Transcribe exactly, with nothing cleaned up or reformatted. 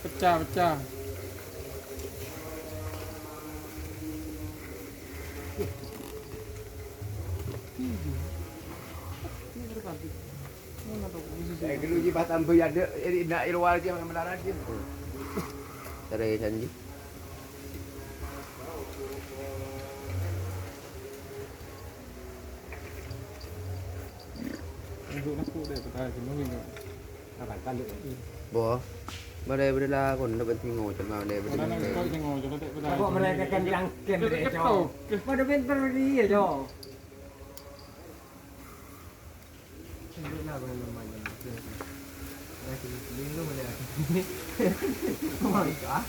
Pecah, pecah. Saya dulu di Batam Boy ada, eh, nak iluar dia melarat dia. Dari janji. Bo, mare beri lakon, ndak penting ngocok, nggak boleh beri. Kok mereka kan jangken, Cok? Pada pinter dia, Cok. Sendok lah, kalau namanya. Lagi lindung dia. Mantap.